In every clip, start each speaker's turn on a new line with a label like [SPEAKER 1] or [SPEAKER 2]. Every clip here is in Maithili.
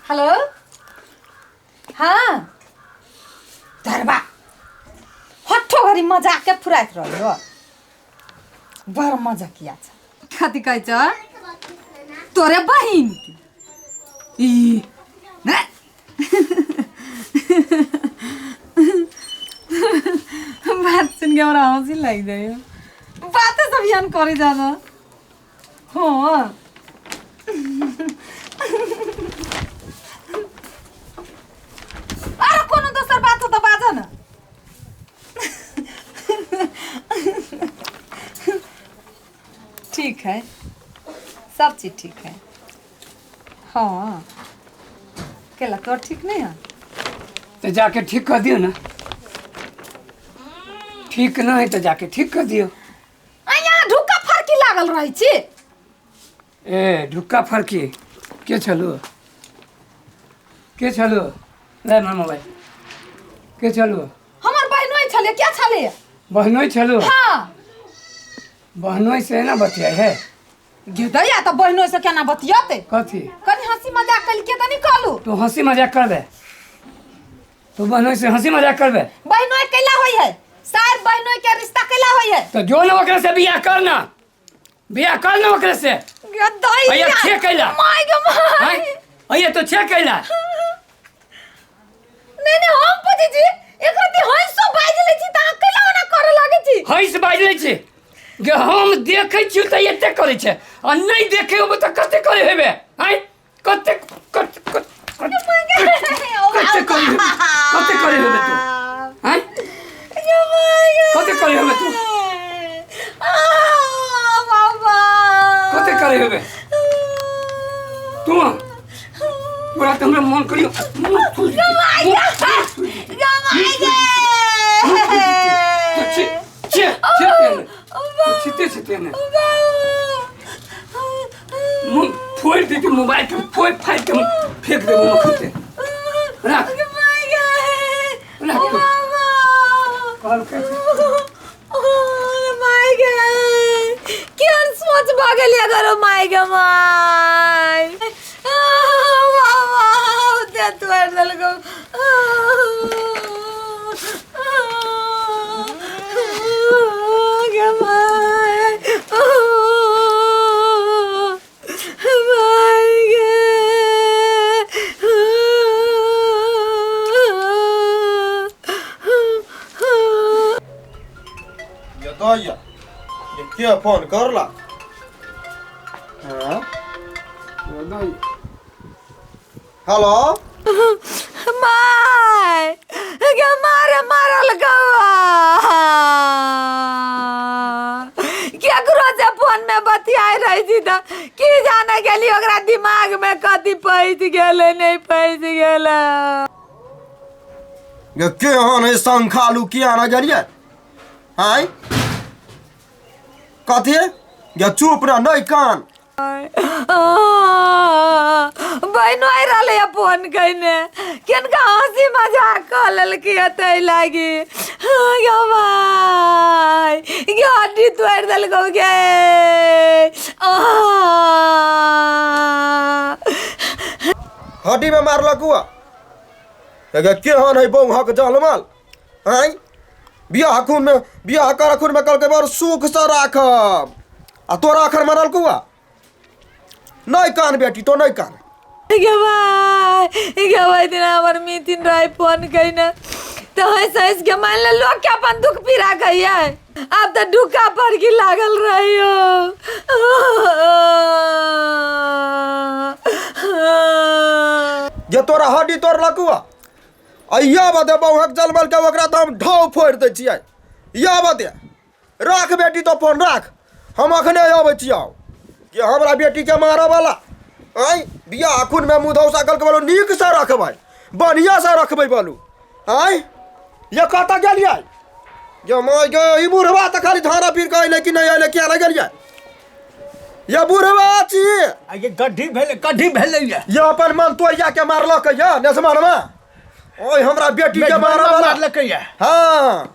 [SPEAKER 1] हेलो। हाँ, धरबा हट्ठो घड़ी मजाक के फुराइत रहियो, बड़ मजाकिया छ। कथी कहै छ तोरे बहिन के? ई ने बात सुन के हमरा हंसी लागि जाइयो। बाते सब यान करे जाना। हाँ, अरे कोनो दोसर बात हो त बाज न। ठीक है, सब चीज ठीक है। हाँ, केला तोर ठीक नहीं है?
[SPEAKER 2] तो जाके ठीक कर दियो ना। ठीक न है तो जाके ठीक कर दियो।
[SPEAKER 1] आ यहाँ ढुक्का फर्की लागल रहै छी।
[SPEAKER 2] ए ढुक्का फर्की के छलु? के छलु? ले हमर मोबाइल। के छलु?
[SPEAKER 1] हमर बहनोई छले। क्या छले?
[SPEAKER 2] बहनोई छलु?
[SPEAKER 1] हाँ।
[SPEAKER 2] बहनोई से ना बतियाई है?
[SPEAKER 1] गे दैया, तऽ बहनोई से केना बतियते?
[SPEAKER 2] कथी?
[SPEAKER 1] कनि हंसी मजाक कलके तऽ नहीं कहलू।
[SPEAKER 2] तू हंसी मजाक करबे? तू बहनोई से हंसी मजाक करबे?
[SPEAKER 1] बहनोई कैला होई है सार? बहनोई के रिश्ता कैला होई है?
[SPEAKER 2] तो जो ना ओकरे से बियाह कर ना, बियाह कर ना ओकरे से।
[SPEAKER 1] गे दैया।
[SPEAKER 2] अइया छे कैला?
[SPEAKER 1] My गे my.
[SPEAKER 2] हैं? अइया तो छे कैला?
[SPEAKER 1] नहीं नहीं, हम पूछै छी, एकरा ते हंसो बाजि लै छी तऽ अहाँ कैला ओना करऽ लागै छी?
[SPEAKER 2] हंस बाजि लै छी गे? हम देखै छियौ तऽ एते करै छै आ नहि देखै होबै तऽ कते करै हेबे? आँय, कते कते कते कते करै हेबे? कते करै हेबे तू? आँय, कते करै हेबे तू? कते करै हेबे तू? तोरा तऽ हमरा मन करियो मुँह फूल छे छे छे छिते छिते ने मुँह फोड़ि देती मोबाइल के, फोड़ि फाड़ि के फेंक देबो मुँह। राख राख। कहलकै
[SPEAKER 1] केहन सोच भऽ गेल अगर। My गे my, बाबा दे तोड़ि देलकौ गे my, my गे।
[SPEAKER 3] ये दैया, ये के फोन करला? हाँ ये दैया, हेलो।
[SPEAKER 1] My गे, मारे मारल गवा। केकरो से फोन में बतियाय रही छी तऽ की जाने गेली ओकरा दिमाग में कथी पैसि गेलै, नहीं पैसि गेलै।
[SPEAKER 3] ये के हन है शंखालू? किया ना गेलियै? आँय, कथी? ये चुप रह, नहीं कान।
[SPEAKER 1] बहनो आइ रहलै फोन कयने, किनका हँसी मजाक कऽ लेलकै ताहि लागी। गो भाइ गे, हड्डी तोड़ि देलकौ गे।
[SPEAKER 3] हड्डी में मारलक हुआ। के हन है बौहक जलमल? आँय, बियाह खून में, बियाह कर खून में कहलकै बड़ सुख से राखब आ तोरा अखन मरल कुआ। नहीं कान बेटी, तो नहीं कान।
[SPEAKER 1] गे भाइ गे, ओहि दिना हमर मितिन रहै फोन कयने तऽ हँसि हँसि के मानि ले लोक के अपन दुख पीड़ा कहियै, आब तऽ डुक्का पर की लागल रहियो।
[SPEAKER 3] जे तोरा हड्डी तोड़लक हुआ, अइया बदे बौहक जलमल के ओकरा तऽ हम ढाव फोड़ि दै छियै। या बदे राख बेटी, तो फोन राख, हम अखने अबै छियौ कि हमरा बेटी के मारऽ वाला। आँय, बियाह अखुन में मुँह धौसा कल के बोलो, नीक से रखबै, बढ़िया से रखबै बोलू। आँय, ये कतऽ गेलियै? ये माय गे, ई बुढ़वा तऽ खाली धारा पीर के अइलै कि नहि अइलै? किया नहि गेलियै? ये बुढ़वा छी।
[SPEAKER 4] आ ये गड्ढी भेलै, गड्ढी भेलै ये।
[SPEAKER 3] ये अपन मन तोड़िया के मारलक ये नेसमान में। ओय हमरा बेटी के मारऽ वाला
[SPEAKER 4] मारलक ये।
[SPEAKER 3] हाँ।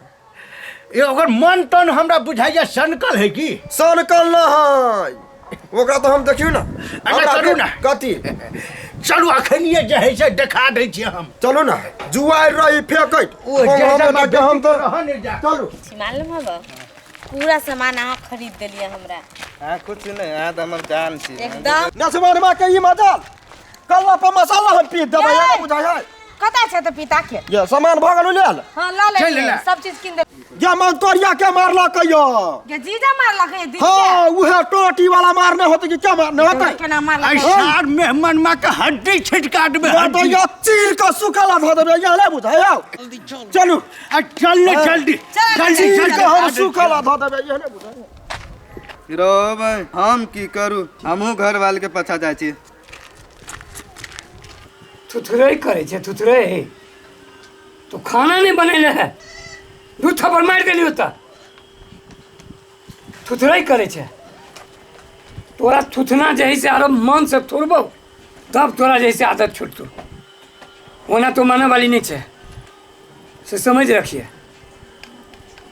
[SPEAKER 4] ये ओकर मन तन हमरा बुझाइया सनकल है की?
[SPEAKER 3] सनकल न है। ओकरा तऽ हम देखियौ ने
[SPEAKER 4] अच्छा, चलू ने।
[SPEAKER 3] कथी
[SPEAKER 4] चलू अखनिए जे है से देखा दै छियै हम
[SPEAKER 3] चलू ने जुआरि रही फेकैत
[SPEAKER 4] ओ जैसे
[SPEAKER 3] हम हम तऽ
[SPEAKER 4] रहऽ नहि जा
[SPEAKER 3] चलू
[SPEAKER 5] मालूम हब पूरा सामान अहाँ खरीद देलियै हमरा
[SPEAKER 6] अहाँ कुछ नहि अहाँ तऽ हमर जान छी
[SPEAKER 5] एकदम
[SPEAKER 3] नसमान के ई मजाल कल्ला पर मसाला हम पीस देबै ये बुझाइ है
[SPEAKER 5] कतऽ छै तऽ पिता के
[SPEAKER 3] ये सामान भऽ गेल लेल
[SPEAKER 5] हाँ लऽ
[SPEAKER 4] चलि
[SPEAKER 5] लेलियै
[SPEAKER 4] ले।
[SPEAKER 5] सब चीज कीन देलियै
[SPEAKER 3] ये मन तोरिया के मारलक यो
[SPEAKER 5] गे जीजा मारलक ये दीदी
[SPEAKER 3] हाँ उहे टोटी वाला मारने होते कि क्या मारने होते
[SPEAKER 5] केना मारलक
[SPEAKER 4] आई सार मेहमान माँ के हड्डी छिटका देबै
[SPEAKER 3] या तो
[SPEAKER 4] हड्डी
[SPEAKER 3] ये चीर के सुखला धऽ देबै ये ले बुझाइ आओ चलू
[SPEAKER 4] आ चल ने जल्दी जल्दी
[SPEAKER 3] चीर
[SPEAKER 4] जल्दी
[SPEAKER 3] के हम सुखला धऽ देबै ये ले बुझाइ
[SPEAKER 6] रौ भाई हम की करू हमहूँ घरवाल के पाछा जाइ छी
[SPEAKER 2] थुथुरै करै छै थुथुरै तो खाना नहीं बनेले है दू थप्पड़ मारि देली ओतऽ थुथुरै करै छै तोरा थुथना जे है से आरो मन से थुरबौ तब तोरा जे है से आदत छुटतौ ओना तो मानऽ वाली नहीं छै से समझ रखिए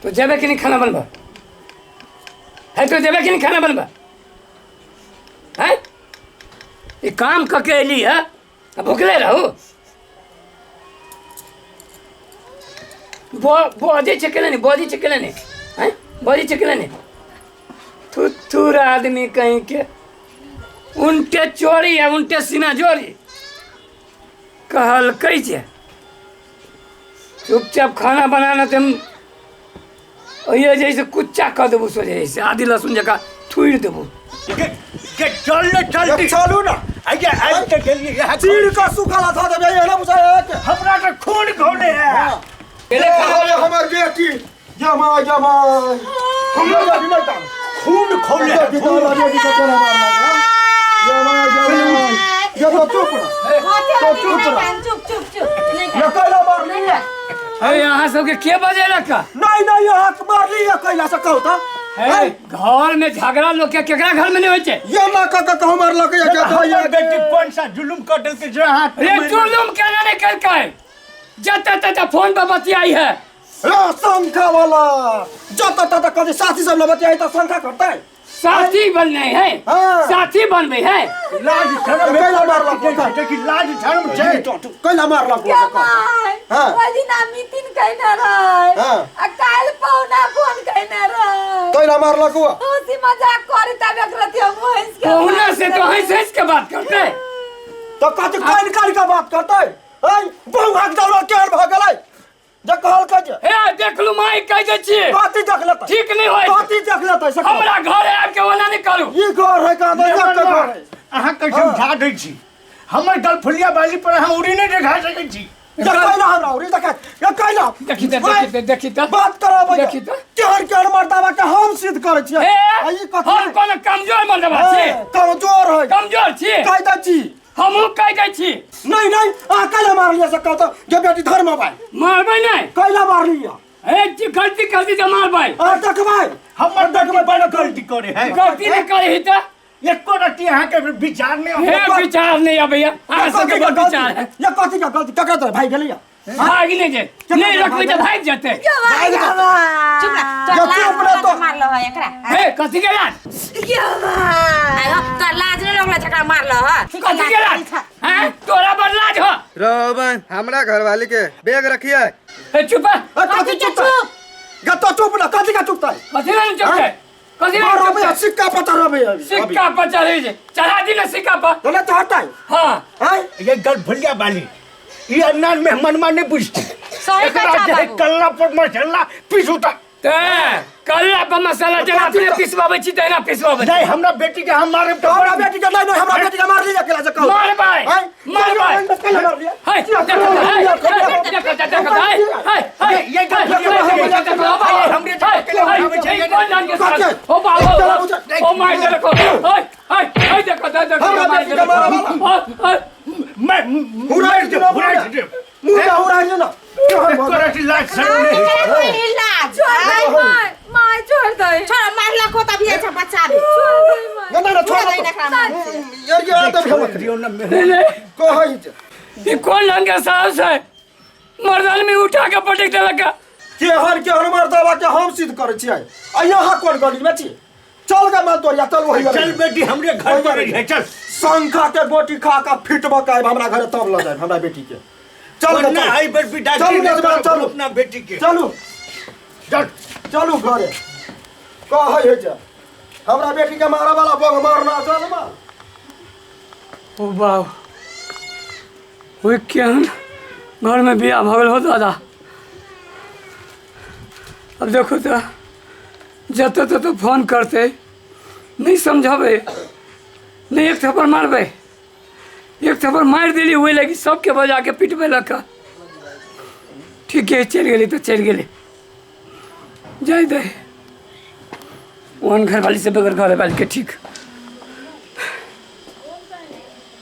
[SPEAKER 2] तो जेबे कि नहीं खाना बनबऽ है तो जेबे कि नहीं खाना बनबऽ है ई काम कऽ के एली है आ भुखले रहू बजै छै केना नहि बजै छै केना नहि आँय बजै छै केना नहि थुथुर आदमी कहीं के उनटे चोरी आ उनटे सीना जोरी कहलकै जे चुपचाप खाना बनाना तऽ हम ओहिए जे है से कुच्चा कऽ देबू सोझे से आदि लहसुन जकाँ थुड़ि देबू
[SPEAKER 4] के के चल ने जल्दी
[SPEAKER 3] चलू ना
[SPEAKER 4] आइए आबि तऽ गेलियै इएह
[SPEAKER 3] चीर के सुखला धऽ देबै ये ले बुझाइ के
[SPEAKER 4] हमरा तऽ खून घोले है
[SPEAKER 3] ये हवे हमर बेटी जमा जमा हमरा बेटी नहीं तान
[SPEAKER 4] खून खोले है
[SPEAKER 3] बेटी तो बेटी के चला मारना जमा जमा ये तो चुप रह तो चुप रह
[SPEAKER 5] चुप चुप चुप नहीं
[SPEAKER 3] ये कैला मारली है
[SPEAKER 2] अरे अहाँ सबके के बजेलक
[SPEAKER 3] नहीं नहीं ये हाथ मारली है कैला से कहू तो
[SPEAKER 2] हे घर में झगड़ा लोग के केकरा घर में नहीं होइ छै
[SPEAKER 3] ये ना कह के कहू मारलक ये के तो ये
[SPEAKER 4] हमर बेटी कौन सा जुलुम कर देलकै जे हाथ
[SPEAKER 2] रे जुलुम केना नहीं केलकै जतऽ ततऽ फोन पर बतियाई है
[SPEAKER 3] रे शंखा वाला जत तत कभी साथी सब बतियाई तो शंखा करते
[SPEAKER 2] साथी बनने है
[SPEAKER 3] हाँ।
[SPEAKER 2] साथी बनबे है
[SPEAKER 4] लाज शरम
[SPEAKER 3] कैला मारलक ओकर?
[SPEAKER 4] देखी लाज शरम छै
[SPEAKER 3] कैला मारलक
[SPEAKER 1] क्या
[SPEAKER 3] ओकर?
[SPEAKER 1] माय
[SPEAKER 3] हाँ।
[SPEAKER 1] ओहि दिना मीटिंग कयने रहै
[SPEAKER 3] हाँ।
[SPEAKER 1] आ काल्हि पहुना फोन कयने रहै
[SPEAKER 3] कैला मारलक ओ
[SPEAKER 1] हँसी मजाक करी तब एक रति हम हँसि के
[SPEAKER 2] पहुना से तो हंस हंस के बात करते
[SPEAKER 3] तो कथी कान कान के बात करते ऐ बहु डालो केहन भऽ गेलै जे कहलकै जे
[SPEAKER 2] हे देखलू माई कह दै छियै
[SPEAKER 3] कथी देख लेतै
[SPEAKER 2] ठीक नहीं होय
[SPEAKER 3] कथी देख लेतै से कहू।
[SPEAKER 2] हमरा घर आबि के ओना नहीं करू
[SPEAKER 3] ई घर है कहाँ एक के घर है
[SPEAKER 4] अहाँ के समझा दै छी हमर गलफुलिया बाली पर अहाँ उड़ी नहि देखा सकै छी
[SPEAKER 3] ये कैला हमरा उड़ी देखा ये कैला
[SPEAKER 2] देखी तऽ देखी तऽ देखी तऽ
[SPEAKER 3] बात करब
[SPEAKER 2] देखी तऽ।
[SPEAKER 3] केहन केहन मर्दाबा के हम सिद्ध करै छियै
[SPEAKER 2] हे
[SPEAKER 3] आ ई कथी
[SPEAKER 2] हम कोनो कमजोर मर्दबा छी
[SPEAKER 3] कमजोर है
[SPEAKER 2] कमजोर छी
[SPEAKER 3] कहि दै छी
[SPEAKER 2] हमहूँ कह दै छी
[SPEAKER 3] नहीं नहीं अहाँ कैला मारलियै से कहू तऽ जे बेटी धर्म भाई
[SPEAKER 2] मारबै नहि
[SPEAKER 3] कैला मारलियै
[SPEAKER 2] हे जी गलती कर दी तऽ मारबै
[SPEAKER 3] अहाँ देखबै
[SPEAKER 4] हमर बेटी बड़ गलती करे है
[SPEAKER 2] गलती नहि करी तऽ
[SPEAKER 4] एको रत्ती अहाँके विचार नहि
[SPEAKER 2] हे विचार नहि अबैया अहाँ सबके बड़ विचार है
[SPEAKER 3] ये कथी के गलती ककरा तोरा भाई गेलैया
[SPEAKER 2] भागि नहि जे नहि रखबै तऽ भागि जेतै
[SPEAKER 5] चुप रह
[SPEAKER 3] ये
[SPEAKER 5] तोरा लाज
[SPEAKER 3] चुप रह तो।
[SPEAKER 5] मारलो है एकरा
[SPEAKER 2] हे कथी के लाज
[SPEAKER 5] आय हो, तोरा लाज नहीं लगलो जकरा मारलो है
[SPEAKER 2] कथी के लाज हैं तोरा बड़ लाज हो
[SPEAKER 6] रौ भाई हमरा घरवाली के बैग रखिए
[SPEAKER 2] हे चुप
[SPEAKER 3] ए, कथी चुप गत्तो चुप ना कथी का चुप
[SPEAKER 2] कथी नहि चुप छै कथी नहि चुप छै
[SPEAKER 3] सिक्का पता रहबे अभी
[SPEAKER 2] सिक्का पर चढ़ै छै चढ़ा दी ने सिक्का पर
[SPEAKER 3] तो तो हटाई
[SPEAKER 2] हाँ
[SPEAKER 3] हैं
[SPEAKER 4] ये गलफुलिया बाली ई अन्ना मेहमानमा नहि बुझतै
[SPEAKER 5] सही
[SPEAKER 4] एकरा
[SPEAKER 5] कहै
[SPEAKER 4] जे है
[SPEAKER 5] बाबू।
[SPEAKER 4] कल्ला पर मसाला पीसू तऽ
[SPEAKER 2] ते कल्ला पर मसाला जेना अपने पिसबाबै छी तहिना पिसबाबै छी
[SPEAKER 4] नहि हमरा बेटी के हम मारब
[SPEAKER 3] तो हमरा
[SPEAKER 4] तऽ
[SPEAKER 3] बेटी के नहीं नहीं हमरा बेटी के मार लिया अकेला से कहू
[SPEAKER 2] मारबै
[SPEAKER 3] हैं?
[SPEAKER 2] मारबै
[SPEAKER 3] कैला मार लिया
[SPEAKER 2] हे देखो हे देखो देखो हे हे हे
[SPEAKER 4] ये
[SPEAKER 2] ओ बाबा ओ my देखो हे हे हे देखो देखो
[SPEAKER 3] हमरा बेटी के मारा वाला
[SPEAKER 4] मैं
[SPEAKER 3] हुराई
[SPEAKER 4] हुराई
[SPEAKER 3] देब,
[SPEAKER 4] हुराई देब
[SPEAKER 3] मुंह का उड़ा ना
[SPEAKER 4] एको रत्ती लाज शरम नहि
[SPEAKER 5] एकरा कोई लाज
[SPEAKER 1] छोड़ दे माय माय छोड़ दे
[SPEAKER 5] छोड़ मारलक हो तभी अच्छा बच्चा भी
[SPEAKER 1] छोड़ दे माय
[SPEAKER 3] ना ना छोड़
[SPEAKER 5] छोड़ दे एकरा मार
[SPEAKER 3] यार ये आदत
[SPEAKER 4] छोड़
[SPEAKER 3] हम
[SPEAKER 4] दियौ ने मेहमान
[SPEAKER 3] कहै छै
[SPEAKER 2] ई कोन रंग के साहस है मर्दान में उठा के पटक देलक
[SPEAKER 3] केहन केहन मर्दाबा के हम सिद्ध करै छियै आ यहाँ कोन गली में छी चल गे माल तोरिया चल वही
[SPEAKER 4] चल बेटी हमरे घर पर रही है चल।
[SPEAKER 3] शंखा के गोटी खा का फिट बकायब हमरा घरे तब ल जायब हमरा बेटी के। चल गे
[SPEAKER 4] ना
[SPEAKER 3] चल।
[SPEAKER 4] आई बेर विदाई
[SPEAKER 3] चलू यजमान चलू।
[SPEAKER 4] अपना बेटी के।
[SPEAKER 3] चलू
[SPEAKER 4] चल
[SPEAKER 3] चलू घरे। कहै है जे हमरा बेटी के मारे वाला बग मारना चल मार।
[SPEAKER 2] ओ बाप ओइ केहन घर में बियाह भऽ गेल हो दादा। अब देखो तो जतऽ ततऽ फोन करते नहीं समझाबै नहीं एक थप्पड़ मारबै। एक थप्पड़ मारि देली ओहि लागी सबके बजा के पिटबै लग। ठीक है चलि गेली तऽ चलि गेली जाय दे। ओहन घरवाली से बगैर घरवाली के ठीक।